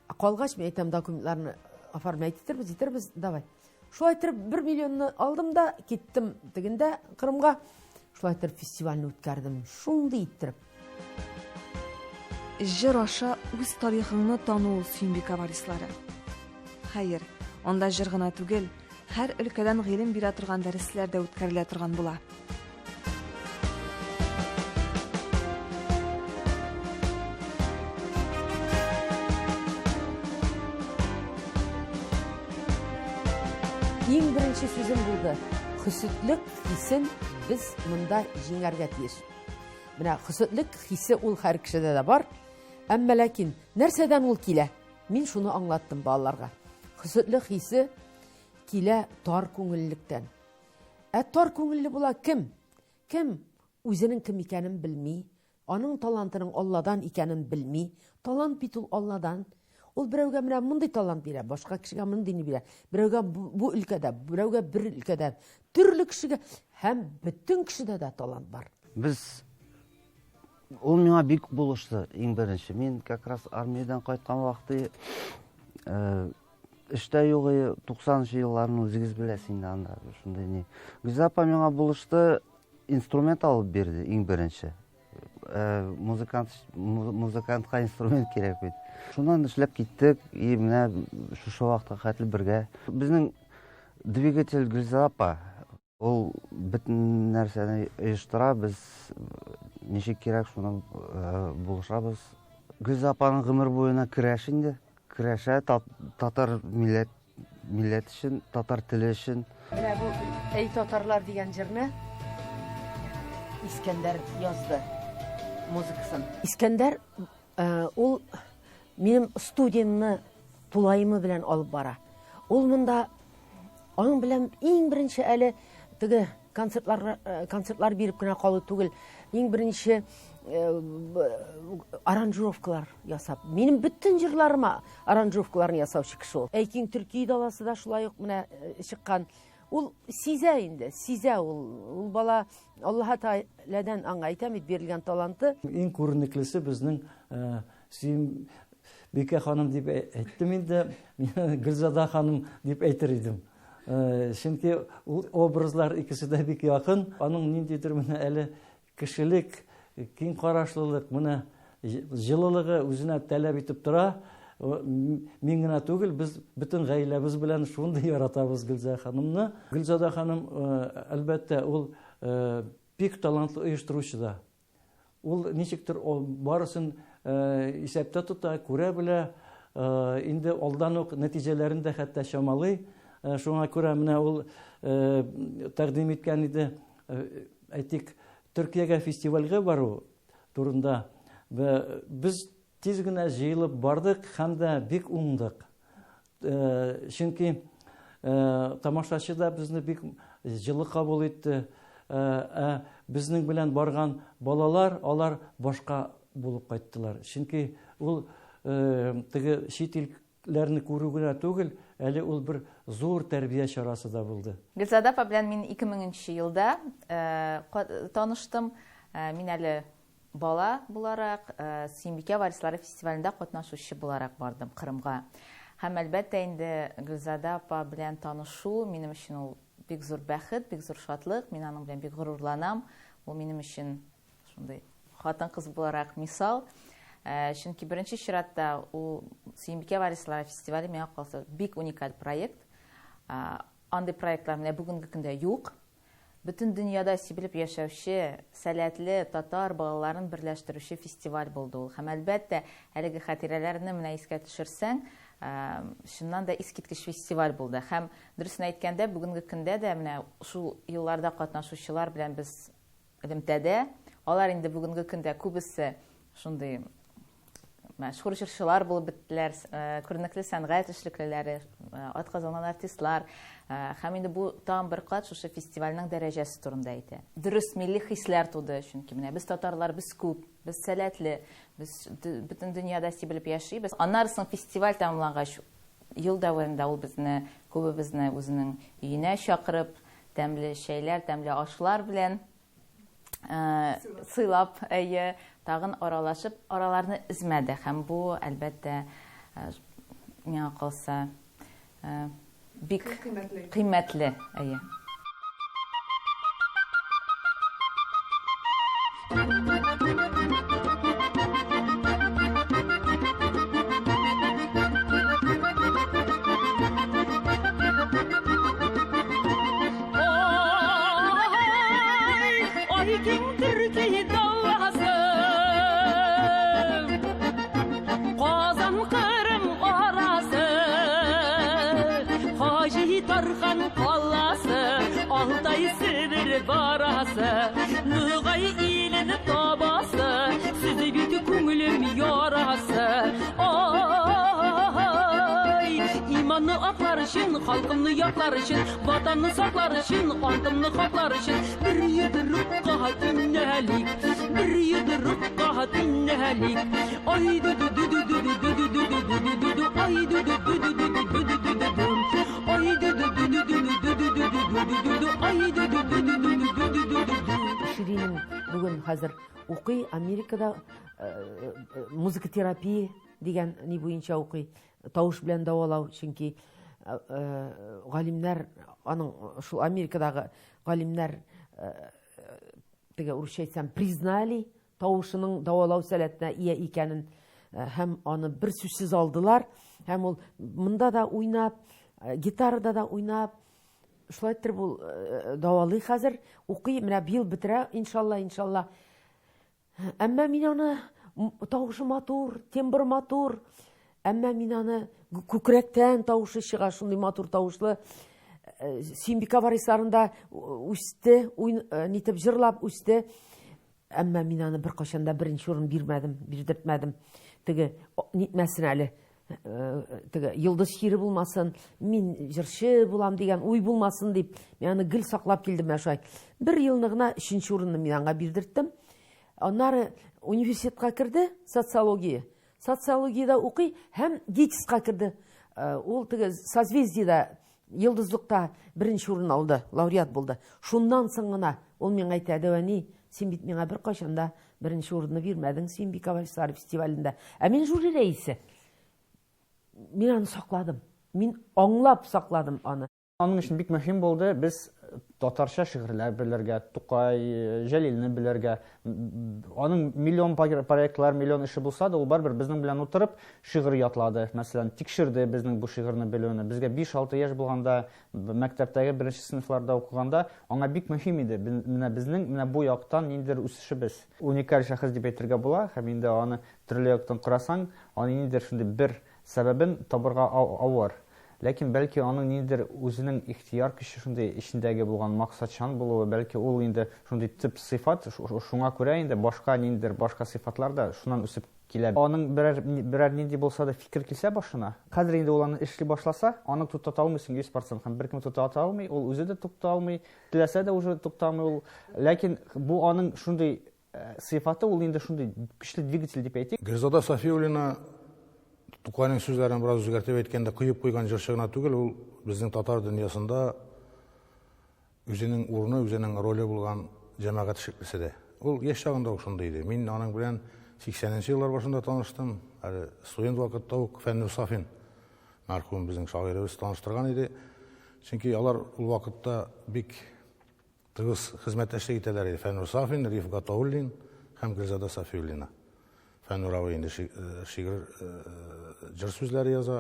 Ә калгач, мин әйтәм, документларны оформлять итербез, итербез, давай. Шулай итеп, 1 миллионны алдым да, киттем тегендә Кырымга. Шулай итеп фестивальне үткәрдем, шундый иттереп. Җыр аша үз тарихыңны тану ул Сөембикә варислары. Хәер, анда җыр гына түгел, һәр өлкәдән гыйлем бирә торган дәресләр дә үткәрелә торган була. Иң беренче сүзем булды. Хөсетлек хисен без монда җиңәргә тиеш. Менә хөсетлек хисе ул һәр кешедә дә бар. Әмма ләкин нәрсәдән ул килә? Мин шуны аңлаттым балаларга. Хөсетлек хисе килә тар күңеллектән. Ә тар күңелле була кем? Кем үзенең кем икәнен белми, аның талантының Алладан икәнен белми. Талант бит ул Алладан. Ул берәүгә менә мондый талант бирә, башка кешегә мондыйны бирә. Берәүгә бу өлкәдә, берәүгә бер өлкәдә. Төрле кешегә һәм бөтен кешедә дә талант бар. Без ул миңа бик булышты иң беренче. Мин как раз армиядән кайткан вакыты э, Эштә югы 90 елларны үзегез беләсез инде анда шундый ни. Гүзәл апа миңа булышты, инструмент алып бирде иң беренче. Э, музыкант музыкантка инструмент кирәк бит. Шуннан эшләп киттек и менә шушы вакытка хәтле бергә. Безнең двигатель Гүзәл апа. Ул бөтен нәрсәне оештыра, без ничек кирәк шуны э, булышабыз. Гөлза апаның гомер буена көрәш инде. Көрәшә татар милләт милләт өчен, татар теле өчен. Менә бу Әй татарлар дигән җырны Искәндәр язды музыкасын. Искәндәр э, ул минем студиямне тулаемы белән алып бара. Ул монда Аның белән иң беренче әле теге концертлар э, концертлар биреп кенә калу түгел, иң беренче э, аранжировкалар ясап. Минем бөтен җырларыма аранжировкаларны ясаучы кеше ул. Әйкин Төрки даласы да шулай ук менә э, чыккан. Ул сизә инде, сизә ул. Ул бала Аллаһ Тәгаләдән аңа әйтәм бит бирелгән таланты. Иң күренеклесе безнең Сөембикә ханым дип әйттем инде, Гөлзада ханым дип әйтер идем. Э, чөнки ул образлар икесе дә бик якын. Аның ниндидер менә әле кешелек, киң карашлылык, менә җылылыгы үзенә таләп итеп тора. Мин генә түгел, без бөтен гаиләбез белән шундый яратабыз Гөлзада ханымны. Гөлзада ханым, э, әлбәттә, ул э, бик талантлы оештыручы да. Ул ничектер барысын исәптә тота, күрә белә, инде алдан ук нәтиҗәләрен дә хәтта чамалый. Шуңа күрә менә ул тәкъдим иткән иде, әйтик, Төркиягә фестивальгә бару турында. Без Тиз генә җыелып бардык һәм дә бик уңдык. Э, чөнки э, тамашачы да безне бик җылы кабул итте. Э, ә безнең белән барган балалар, алар башка булып кайттылар. Чөнки ул теге чит илләрне күрү генә түгел, әле ул бер зур тәрбия чарасы да булды. Гөлзада апа белән мин 2000 елда таныштым. Мин әле Бала буларак, Сөембикә варислары фестивалендә катнашучы буларак бардым Кырымга. Һәм, әлбәттә инде, Гөлзада апа белән танышу минем өчен ул бик зур бәхет, бик зур шатлык. Мин аның белән бик горурланам. Ул минем өчен шундый хатын-кыз буларак мисал. Чөнки беренче чиратта ул Сөембикә варислары фестивале миңа калса бик уникаль проект. Андый проектлар менә бүгенге көндә юк. Бөтен дөньяда сибелеп яшәүче, сәләтле татар балаларын берләштерүче фестиваль булды ул. Һәм, әлбәттә, әлеге хатирәләрне менә искә төшерсәң, чыннан да искиткеч фестиваль булды. Һәм, дөресен әйткәндә, бүгенге көндә дә менә шул елларда катнашучылар белән без элемтәдә. Алар инде бүгенге көндә күбесе шундый Мәшһүр җырчылар булып беттеләр, күренекле сәнгать эшлеклеләре, атказанган артистлар. Һәм инде бу тагын бер кат шушы фестивальнең дәрәҗәсе турында әйтә. Дөрес милли хисләр туды, чөнки менә без татарлар, без күп, без сәләтле, без бөтен дөньяда сибелеп яшибез. Аннары соң фестиваль тәмамлангач, ел дәверендә ул безне, күбебезне үзенең өенә чакырып, тәмле чәйләр, тәмле ашлар белән сыйлап, әйе, тагын аралашып, араларны өзмәде. Һәм бу, әлбәттә, миңа калса, бик кыйммәтле, әйе. Өчен, халкымны яклар өчен, ватанны саклар өчен, антымны хаклар өчен, бер йодрыкка төннәлик, бер йодрыкка төннәлик. Ай ду ду ду ду ду ду ду ду ду ду ду ду ду, ай ду ду ду ду ду ду ду ду ду ду ду. Ай ду ду ду ду ду ду ду ду ду ду ду ду ду, ай ду ду ду ду ду ду ду ду ду ду. Ширинем бүген хәзер укый Америкада музыка терапия дигән ни буенча укый, тавыш белән дәвалау, чөнки галимнәр аның шул Америкадагы галимнәр теге урысча әйтсәм признали тавышының дәвалау сәләтенә ия икәнен һәм аны бер сүзсез алдылар, һәм ул монда да уйнап, гитарада да уйнап, шулай иттереп ул дәвалый хәзер, укый, менә быел бетерә, иншалла, иншалла. Әмма мин аны, тавышы матур, тембр матур, әмма мин аны күкрәктән тавышы чыга, шундый матур тавышлы. Сөембикә варисларында үсте, нитеп җырлап үсте. Әмма мин аны беркайчан да беренче урын бирмәдем, бирдертмәдем. Теге нитмәсен әле, теге йолдыз чире булмасын, мин җырчы булам дигән уй булмасын дип, мин аны гел саклап килдем менә шулай. Бер елны гына өченче урынны мин аңа бирдерттем. Аннары университетка керде, социология. Социологиядә укый һәм ГИТИСка керде. Ул теге Созвездиедә, Йолдызлыкта беренче урын алды, лауреат булды. Шуннан соң гына ул миңа әйтә, Дәвәни, син бит миңа беркайчан да беренче урынны бирмәдең Сөембикә вальслары фестивалендә. Ә мин жюри рәисе. Мин аны сакладым. Мин аңлап сакладым аны. Аның өчен бик мөһим булды без татарча шигырьләр белергә, Тукай, Җәлилне белергә. Аның миллион проектлар, миллион эше булса да, ул барыбер безнең белән утырып шигырь ятлады. Мәсәлән, тикшерде безнең бу шигырьне белүне. Безгә 5-6 яшь булганда, мәктәптәге беренче сыйныфларда укыганда, аңа бик мөһим иде. Менә безнең менә бу яктан ниндидер үсешебез. Уникаль шәхес дип әйтергә була, һәм инде аны төрле яктан карасаң, аны ниндидер шундый бер сәбәбен табырга авыр. Ләкин бәлки аның ниндидер үзенең ихтыяр көче шундый эчендәге булган максатчан булуы, бәлки ул инде шундый төп сыйфат, шуңа күрә инде башка ниндидер башка сыйфатлар да шуннан үсеп килә. Аның берәр, берәр нинди булса да фикер килсә башына, хәзер инде ул аны эшли башласа, аны туктата алмыйсың 100% һәм беркем туктата алмый, ул үзе дә туктата алмый, теләсә дә уже туктамый ул. Ләкин бу аның шундый сыйфаты, ул инде шундый көчле двигатель дип әйтик. Гөлзада Сафиуллина Тукайның сүзләрен бераз үзгәртеп әйткәндә, коеп куйган җырчы гына түгел, ул безнең татар дөньясында үзенең урыны, үзенең роле булган җәмәгать эшлеклесе дә. Ул яшь чагында ук шундый иде. Мин аның белән 80 еллар башында таныштым. Әле студент вакытта ук Фәннур Сафин мәрхүм безнең шагыйребез таныштырган иде. Чөнки алар ул вакытта бик тыгыз хезмәттәшлек итәләр иде. Фәннур Сафин, Риф Гатауллин һәм Гөлзада Сафиуллина. Фәннур абый инде шигырь, җыр сүзләре яза.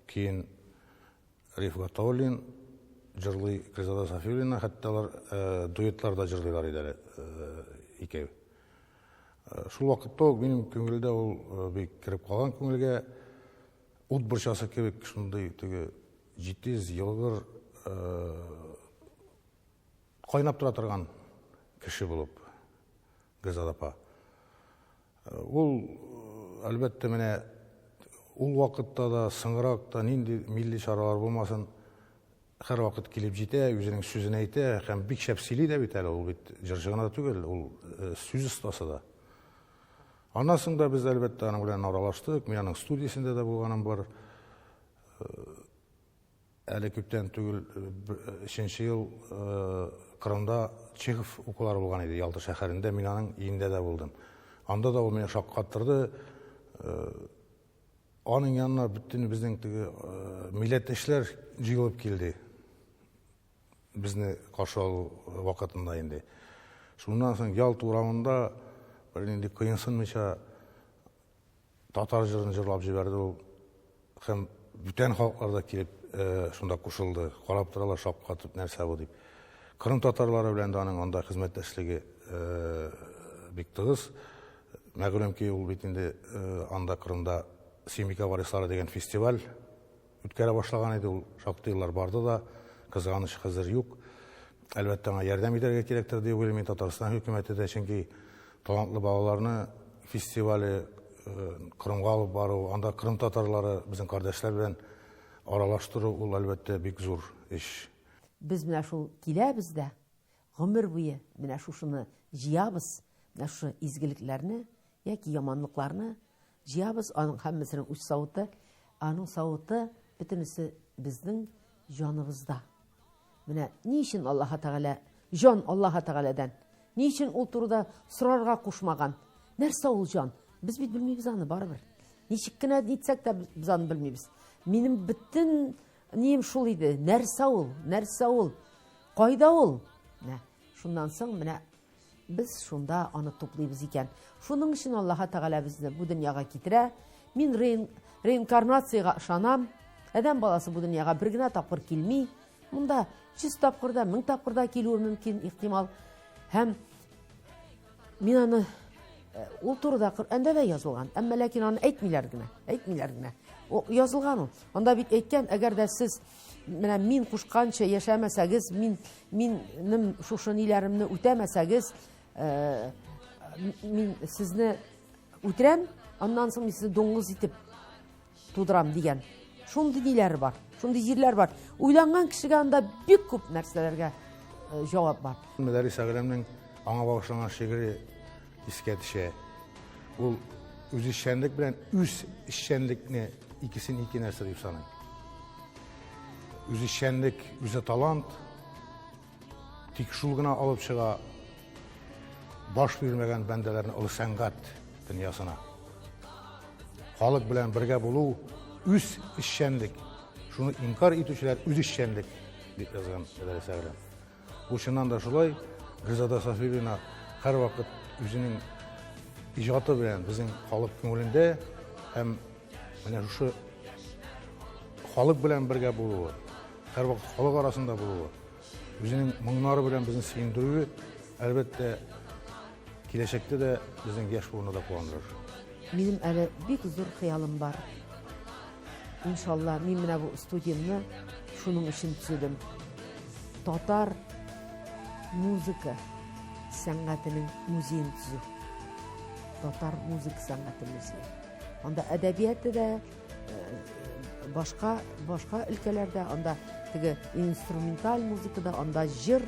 Кейін Риф Гатауллин җырлый, Гөлзада Сафиуллина, хәтта алар дуэтлар да җырлыйлар иде әле икәү. Шул вакытта ук минем күңелдә ул бик кереп калган күңелгә ут борчасы кебек шундый теге җитез, елгыр, кайнап тора торган кеше булып Гөлзада апа. Ул, Әлбәттә, менә ул вакытта да, соңрак та нинди милли чаралар булмасын, һәрвакыт килеп җитә, үзенең сүзен әйтә һәм бик шәп сөйли дә бит әле, ул бит җырчы гына түгел, ул сүз остасы да. Аннан соң да без, әлбәттә, аның белән аралаштык, мин аның студиясендә дә булганым бар. Әле күптән түгел, өченче ел Кырымда Чехов укулары булган иде, Ялта шәһәрендә, мин аның өендә дә булдым. Анда да ул мине шаккаттырды. Аның янына бөтен безнең теге милләттәшләр җыелып килде. Безне каршы алу вакытында инде. Шуннан соң Ялта урамында бернинди кыенсынмыйча татар җырын җырлап җибәрде ул. Һәм бүтән халыклар да килеп шунда кушылды. Карап торалар, шаккатып, нәрсә бу дип. Кырым татарлары белән дә аның анда хезмәттәшлеге бик тыгыз. Мәгълүм ки, ул бит инде анда Кырымда Сөембикә варислары дигән фестиваль үткәрә башлаган иде. Ул шактый еллар барды да, кызганыч, хәзер юк. Әлбәттә, аңа ярдәм итәргә кирәктер дип уйлыйм мин, Татарстан хөкүмәте дә, чөнки талантлы балаларны фестивале Кырымга алып бару, анда Кырым татарлары, безнең кардәшләр белән аралаштыру, ул, әлбәттә, бик зур эш. Без менә шул киләбез дә, Гомер буе менә шушыны җыябыз, менә шушы изгелекләрне яки яманлыкларны җыябыз, аның һәммәсенең үз савыты, аның савыты бөтенесе безнең җаныбызда. Менә ни өчен Аллаһ Тәгалә, җан Аллаһ Тәгаләдән, ни өчен ул турыда сорарга кушмаган? Нәрсә ул җан? Без бит белмибез аны барыбер. Ничек кенә нитсәк тә без аны белмибез. Минем бөтен нием шул иде. Нәрсә ул? Нәрсә ул? Кайда ул? Менә шуннан соң менә без шунда аны туплыйбыз икән. Шуның өчен Аллаһ Тәгалә безне бу дөньяга китерә. Мин реинкарнациягә ышанам. Адәм баласы бу дөньяга бер генә тапкыр килми. Монда 100 тапкыр да, 1000 тапкыр да килүе мөмкин, ихтимал. Һәм мин аны э, ул турыда Коръәндә дә язылган, әмма ләкин аны әйтмиләр генә, әйтмиләр генә. О, язылган ул. Анда бит әйткән, әгәр дә сез менә мин кушканча яшәмәсәгез, мин минем шушы ниләремне үтәмәсәгез, э, мин сезне үтерәм, аннан соң мин сезне дуңгыз итеп тудырам дигән. Шундый ниләр бар, шундый җирләр бар. Уйланган кешегә анда бик күп нәрсәләргә э, җавап бар. Мөдәррис Әгъләмнең аңа багышланган шигыре искә төшә. Ул үзешчәнлек белән үз эшчәнлекне икесен ике нәрсә дип саный. Үзешчәнлек үзе талант, тик шул гына алып чыга баш бирмәгән бәндәләрне олы сәнгать дөньясына. Халык белән бергә булу үз эшчәнлек, шуны инкар итүчеләр үз эшчәнлек дип язган Мөдәррис Әгъләм. Бу чыннан да шулай, Гөлзада Сафиуллина һәрвакыт үзенең иҗаты белән безнең халык күңелендә һәм менә шушы халык белән бергә булуы, һәрвакыт халык арасында булуы, үзенең моңнары белән безне сөендерүе, әлбәттә, киләчәктә дә безнең яшь буынны да куандырыр. Минем әле бик зур хыялым бар. Иншалла, мин менә бу студиямне шуның өчен төзедем. Татар музыка сәнгатенең музеен төзү. Татар музыка сәнгате музее. Анда әдәбияты да, э, башка башка өлкәләрдә, анда теге инструменталь музыка да, анда җыр,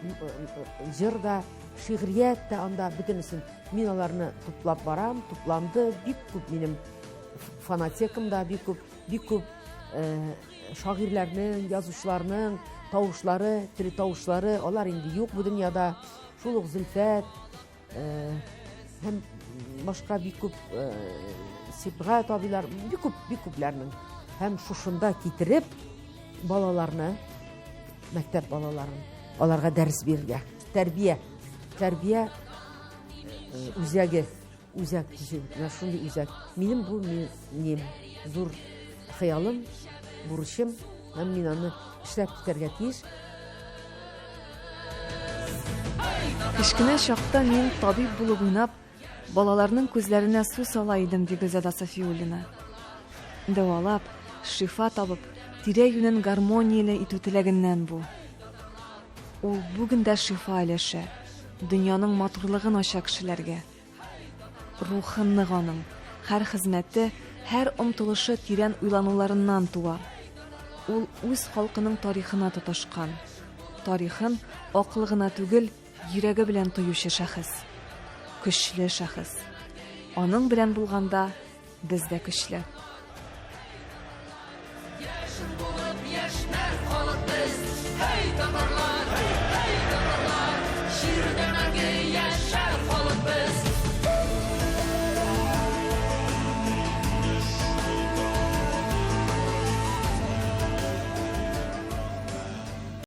э, җыр да, шигърият тә анда бөтенесен мин аларны туплап барам, тупланды бик күп минем фонотекамда бик күп, бик күп э, шагыйрьләрнең, язучыларның тавышлары, тере тавышлары, алар инде юк бу дөньяда. Шул ук Зөлфәт э, һәм башка бик күп э, Сибгат абыйлар, бик күп, бик күпләрнең. Һәм шушында китереп балаларны, мәктәп балаларын, аларга дәрес бирергә. Тәрбия, тәрбия үзәге Үзәк төзү, менә шундый үзәк. Минем бу нем, зур хыялым, бурычым, һәм мин аны эшләп китәргә тиеш. Кечкенә чакта мин табиб булып уйнап, балаларның күзләренә су сала идем, ди Гөлзада Сафиуллина. Дәвалап, шифа табып, тирә-юнен гармонияле итү теләгеннән бу. Ул бүген дә шифа өләшә, дөньяның матурлыгын ача кешеләргә. Рухы нык аның. Һәр хезмәте, һәр омтылышы тирән уйлануларыннан туа. Ул үз халкының тарихына тоташкан. Тарихын акылы гына түгел, йөрәге белән тоючы шәхес. Көчле шәхес. Аның белән булганда без дә көчле. Яшен булып яшьнәр халык без, һәй, татарлар!